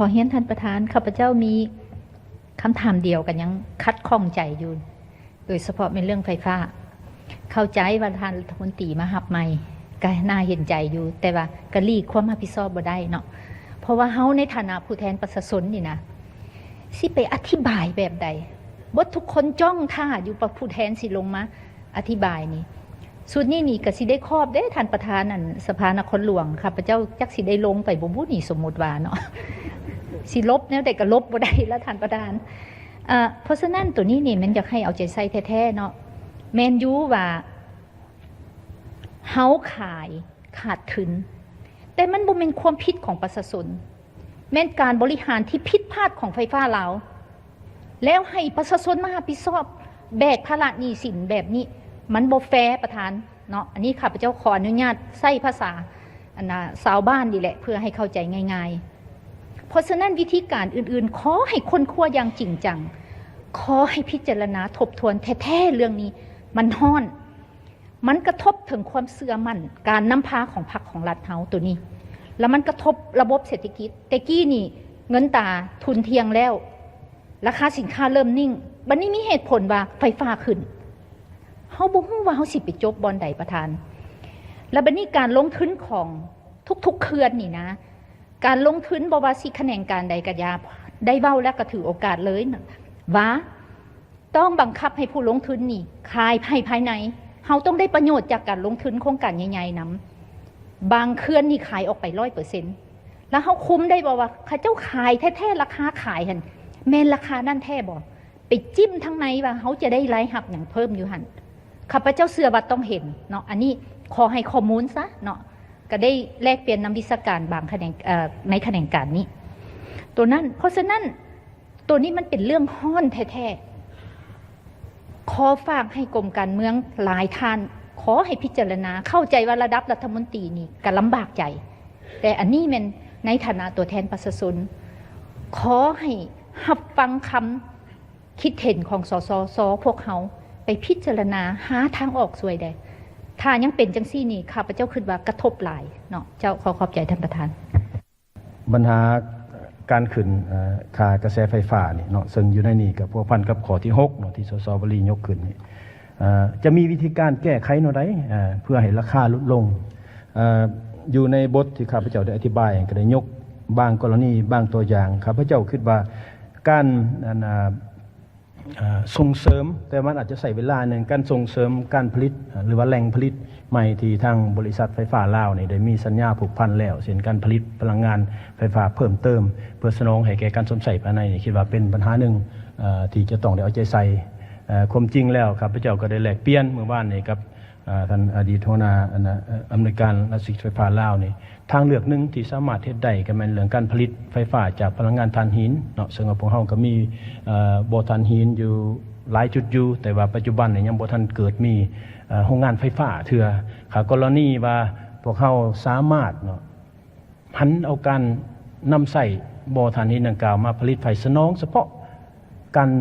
ຂໍຮຽນທ່ານປະທານ, ຂ້າພະເຈົ້າມີຄຳຖາມດຽວ ກໍຍັງຂັດຂ້ອງໃຈຢູ່, ໂດຍສະເພາະແມ່ນເລື່ອງໄຟຟ້າ. ເຂົ້າໃຈວ່າທ່ານລັດຖະມົນຕີມາຮັບໃໝ່ ກໍໜ້າເຫັນໃຈຢູ່, ແຕ່ວ່າກໍຫຼີກຄວາມຮັບຜິດຊອບບໍ່ໄດ້ເນາະ, ເພາະວ່າເຮົາໃນຖານະຜູ້ແທນປະຊາຊົນນີ້ນະ ຊິໄປອະທິບາຍແບບໃດ? ເບິດທຸກຄົນຈ້ອງຖ້າຢູ່ວ່າຜູ້ແທນຊິລົງມາ ອະທິບາຍນີ້. ຊຸດນີ້ນີ້ກໍຊິໄດ້ຄອບເດ້ທ່ານປະທານ ອັນສະພານະຄອນຫຼວງ, ຂ້າພະເຈົ້າຈັກຊິໄດ້ລົງໄປບໍ່ບຸນີ້ ສົມມຸດວ່າເນາະ, ຊິຫຼົບແນວໃດກໍຫຼົບບໍ່ໄດ້ລະທ່ານປະທານ. ເອີ ເພາະສະນັ້ນໂຕນີ້ນີ້ແມ່ນຢາກໃຫ້ເອົາໃຈໃສ່ແທ້ໆເນາະ. ແມ່ນຢູ່ວ່າເຮົາຂາຍຂາດທຶນ, ແຕ່ມັນບໍ່ແມ່ນຄວາມຜິດຂອງປະຊາຊົນ, ແມ່ນການບໍລິຫານທີ່ຜິດພາດຂອງໄຟຟ້າລາວ. ແລ້ວໃຫ້ປະຊາຊົນມາຮັບຜິດຊອບ ແບກພາລະໜີ້ສິນແບບນີ້ ມັນບໍ່ແຟປະທານເນາະ. ອັນນີ້ຂ້າພະເຈົ້າຂໍອະນຸຍາດໃຊ້ພາສາ ອັນນາ ຊາວບ້ານນີ້ແຫຼະ ເພື່ອໃຫ້ເຂົ້າໃຈງ່າຍໆ. ເພາະສະນັ້ນວິທີການອື່ນໆ ຂໍໃຫ້ຄົ້ນຄວ້າຢ່າງຈິງຈັງ, ຂໍໃຫ້ພິຈາລະນາທົບທວນແທ້ໆ ເລື່ອງນີ້ມັນຮ້ອນ. ມັນກະທົບເຖິງຄວາມເຊື່ອໝັ້ນການນຳພາຂອງພັກຂອງລັດເຮົາໂຕນີ້, ແລ້ວມັນກະທົບລະບົບເສດຖະກິດ. ແຕ່ກີ້ນີ້ເງິນຕາທຸ່ນທ່ຽງແລ້ວ, ລາຄາສິນຄ້າເລີ່ມນິ່ງ, ບັດນີ້ມີເຫດຜົນວ່າໄຟຟ້າຂຶ້ນ. ເຮົາບໍ່ຮູ້ວ່າເຮົາຊິໄປຈົບບ່ອນໃດປະທານ. ແລ້ວບັດນີ້ການລົງທຶນຂອງທຸກໆເຂື່ອນນີ້ນະ, ການລົງທຶນບໍ່ວ່າຊິຂະແໜງການໃດກະຢ່າ, ໄດ້ເວົ້າແລ້ວກະຖືໂອກາດເລີຍນະ ວ່າ ຕ້ອງບັງຄັບໃຫ້ຜູ້ລົງທຶນນີ້ຂາຍໃຫ້ພາຍໃນ. ເຮົາຕ້ອງໄດ້ປະໂຫຍດຈາກການລົງທຶນໂຄງການໃຫຍ່ໆນຳ. ບາງເຂື່ອນນີ້ຂາຍອອກໄປຮ້ອຍເປີເຊັນ ແລ້ວເຮົາຄຸມໄດ້ບໍ່ວ່າເຂົາເຈົ້າຂາຍແທ້ໆ ລາຄາຂາຍຫັ້ນແມ່ນລາຄານັ້ນແທ້ບໍ່? ໄປຈິ້ມທາງໃນວ່າເຮົາຈະໄດ້ລາຍຮັບຫຍັງເພີ່ມຢູ່ຫັ້ນ. ຂ້າພະເຈົ້າເຊື່ອວ່າຕ້ອງເຫັນເນາະ, ອັນນີ້ຂໍໃຫ້ຂໍ້ມູນຊະເນາະ, ກະໄດ້ແລກປ່ຽນນຳວິຊາການບາງຂະແໜງ ເອີ ໃນຂະແໜງການນີ້. ໂຕນັ້ນ ເພາະສະນັ້ນ ໂຕນີ້ມັນເປັນເລື່ອງຮ້ອນແທ້ໆ. ຂໍຝາກໃຫ້ກົມການເມືອງຫຼາຍທ່ານ ຂໍໃຫ້ພິຈາລະນາ, ເຂົ້າໃຈວ່າລະດັບລັດຖະມົນຕີນີ້ກະລຳບາກໃຈ, ແຕ່ອັນນີ້ແມ່ນໃນຖານະຕົວແທນປະຊາຊົນ, ຂໍໃຫ້ຮັບຟັງຄຳຄິດເຫັນຂອງ ສສຊ ພວກເຮົາ ໄປພິຈາລະນາຫາທາງອອກຊ່ວຍແດ່. ຖ້າຍັງເປັນຈັ່ງຊີ້ນີ້ ຂ້າພະເຈົ້າຄິດວ່າກະທົບຫຼາຍເນາະ. ເຈົ້າ, ຂໍຂອບໃຈທ່ານປະທານ. ບັນຫາການຂຶ້ນ ເອີ ຄ່າກະແສໄຟຟ້ານີ້ເນາະ, ເຊິ່ງຢູ່ໃນນີ້ກໍພົວພັນກັບຂໍ້ທີຫົກເນາະ ທີ່ ສສ ວະລີ ຍົກຂຶ້ນນີ້, ເອີ ຈະມີວິທີການແກ້ໄຂແນວໃດ ເອີ ເພື່ອໃຫ້ລາຄາຫຼຸດລົງ? ເອີ ຢູ່ໃນບົດທີ່ຂ້າພະເຈົ້າໄດ້ອະທິບາຍ ກໍໄດ້ຍົກບາງກໍລະນີ ບາງຕົວຢ່າງ. ຂ້າພະເຈົ້າຄິດວ່າການ ອັນ ເອີ ເອີ ສົ່ງເສີມ, ແຕ່ມັນອາດຈະໃຊ້ເວລາໜຶ່ງ, ການສົ່ງເສີມການຜະລິດ ເອີ ຫຼືວ່າແຫຼ່ງຜະລິດໃໝ່ທີ່ທາງບໍລິສັດໄຟຟ້າລາວນີ້ໄດ້ມີສັນຍາຜູກພັນແລ້ວ, ເຊັ່ນ ການຜະລິດພະລັງງານໄຟຟ້າເພີ່ມເຕີມ ເພື່ອສະໜອງໃຫ້ແກ່ການຊົມໃຊ້ພາຍໃນນີ້, ຄິດວ່າເປັນບັນຫາໜຶ່ງ ເອີ ທີ່ຈະຕ້ອງໄດ້ເອົາໃຈໃສ່. ເອີ ຄວາມຈິງແລ້ວ ຂ້າພະເຈົ້າກໍໄດ້ແລກປ່ຽນມື້ວານນີ້ກັບ ເອີ ທ່ານອະດີດຫົວໜ້າ ອັນ ເອີ ອຳນວຍການລັດວິສາຫະກິດໄຟຟ້າລາວນີ້, ທາງເລືອກໜຶ່ງທີ່ສາມາດເຮັດໄດ້ກໍແມ່ນເລື່ອງການຜະລິດໄຟຟ້າຈາກພະລັງງານຖ່ານຫີນເນາະ, ເຊິ່ງວ່າພວກເຮົາກໍມີ ເອີ ບໍ່ຖ່ານຫີນຢູ່ຫຼາຍຈຸດຢູ່, ແຕ່ວ່າປັດຈຸບັນນີ້ຍັງບໍ່ທັນເກີດມີ ເອີ ໂຮງງານໄຟຟ້າເທື່ອ. ຖ້າກໍລະນີວ່າພວກເຮົາສາມາດເນາະ ຫັນເອົາການນຳໃຊ້ບໍ່ຖ່ານຫີນດັ່ງກ່າວມາຜະລິດໄຟສະໜອງສະເພາະ ການ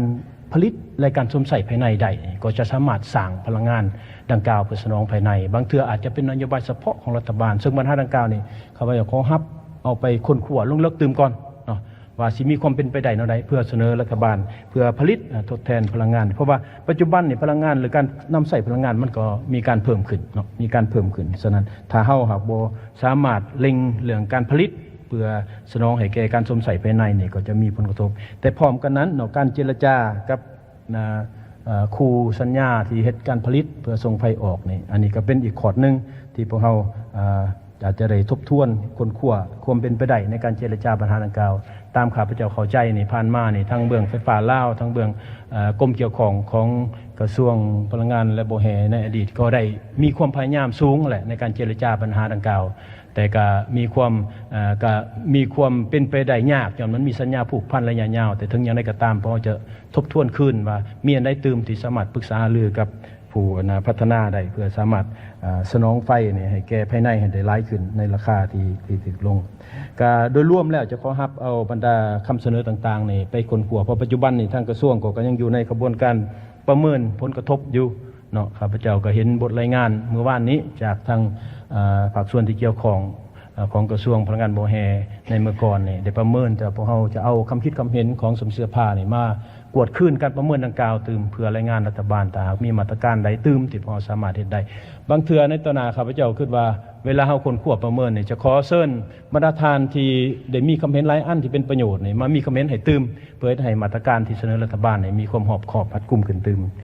ຜະລິດ ແລະ ການຊົມໃຊ້ພາຍໃນໄດ້ ກໍຈະສາມາດສ້າງພະລັງງານດັ່ງກ່າວເພື່ອສະໜອງພາຍໃນ. ບາງເທື່ອອາດຈະເປັນນະໂຍບາຍສະເພາະຂອງລັດຖະບານ, ເຊິ່ງບັນຫາດັ່ງກ່າວນີ້ ຂ້າພະເຈົ້າຂໍຮັບເອົາໄປຄົ້ນຄວ້າລົງເລິກຕື່ມກ່ອນເນາະ ວ່າຊິມີຄວາມເປັນໄປໄດ້ແນວໃດ ເພື່ອສະເໜີລັດຖະບານ ເພື່ອຜະລິດ ເອີ ທົດແທນພະລັງງານ. ເພາະວ່າປັດຈຸບັນນີ້ພະລັງງານ ຫຼື ການນຳໃຊ້ພະລັງງານມັນກໍມີການເພີ່ມຂຶ້ນເນາະ, ມີການເພີ່ມຂຶ້ນ. ສະນັ້ນ ຖ້າເຮົາຫາກບໍ່ສາມາດເລັ່ງເລື່ອງການຜະລິດ ເພື່ອສະໜອງໃຫ້ແກ່ການຊົມໃຊ້ພາຍໃນນີ້ ກໍຈະມີຜົນກະທົບ. ແຕ່ພ້ອມກັນນັ້ນເນາະ ການເຈລະຈາກັບ ນະ ເອີ ຄູ່ສັນຍາທີ່ເຮັດການຜະລິດເພື່ອສົ່ງໄຟອອກນີ້, ອັນນີ້ກໍເປັນອີກຂອດໜຶ່ງທີ່ພວກເຮົາ ເອີ ອາດຈະໄດ້ທົບທວນຄົ້ນຄວ້າຄວາມເປັນໄປໄດ້ໃນການເຈລະຈາບັນຫາດັ່ງກ່າວ. ຕາມຂ້າພະເຈົ້າເຂົ້າໃຈນີ້ ຜ່ານມານີ້ ທັງເບື້ອງໄຟຟ້າລາວ ທັງເບື້ອງ ເອີ ກົມກ່ຽວຂ້ອງຂອງກະຊວງພະລັງງານ ແລະ ບໍ່ແຮ່ໃນອະດີດ ກໍໄດ້ມີຄວາມພະຍາຍາມສູງແຫຼະໃນການເຈລະຈາບັນຫາດັ່ງກ່າວ. ແຕ່ກະມີຄວາມ ເອີ ກະມີຄວາມເປັນໄປໄດ້ຍາກ ຍ້ອນມັນມີສັນຍາຜູກພັນໄລຍະຍາວ. ແຕ່ເຖິງຢ່າງໃດກໍຕາມ ພວກເຮົາຈະທົບທວນຄືນວ່າມີອັນໃດຕື່ມທີ່ສາມາດປຶກສາຫາລືກັບຜູ້ ອັນນາ ພັດທະນາໄດ້ ເພື່ອສາມາດ ເອີ ສະໜອງໄຟນີ້ໃຫ້ແກ່ພາຍໃນໃຫ້ໄດ້ຫຼາຍຂຶ້ນໃນລາຄາທີ່ ທີ່ຖືກລົງ. ກະໂດຍລວມແລ້ວຈະຂໍຮັບເອົາບັນດາຄຳສະເໜີຕ່າງໆນີ້ໄປຄົ້ນຄວ້າ, ເພາະປັດຈຸບັນນີ້ທາງກະຊວງກໍ ກໍຍັງຢູ່ໃນຂະບວນການປະເມີນຜົນກະທົບຢູ່ ເນາະ. ຂ້າພະເຈົ້າກໍເຫັນບົດລາຍງານມື້ວານນີ້ຈາກທາງ ເອີ ພາກສ່ວນທີ່ກ່ຽວຂ້ອງ ຂອງກະຊວງພະລັງງານບໍ່ແຮ່ໃນເມື່ອກ່ອນນີ້ໄດ້ປະເມີນ, ແຕ່ພວກເຮົາຈະເອົາຄຳຄິດຄຳເຫັນຂອງສະມາຊິກສະພານີ້ມາກວດຄືນການປະເມີນດັ່ງກ່າວຕື່ມ ເພື່ອລາຍງານລັດຖະບານ ຖ້າຫາກມີມາດຕະການໃດຕື່ມທີ່ພວກເຮົາສາມາດເຮັດໄດ້. ບາງເທື່ອໃນຕໍ່ໜ້າ ຂ້າພະເຈົ້າຄິດວ່າ ເວລາເຮົາຄົ້ນຄວ້າປະເມີນນີ້ ຈະຂໍເຊີນບັນດາທ່ານທີ່ໄດ້ມີຄຳເຫັນຫຼາຍອັນທີ່ເປັນປະໂຫຍດນີ້ ມາມີຄຳເຫັນໃຫ້ຕື່ມ ເພື່ອເຮັດໃຫ້ມາດຕະການທີ່ສະເໜີລັດຖະບານນີ້ມີຄວາມຮອບຄອບຮັດກຸມຂຶ້ນຕື່ມ.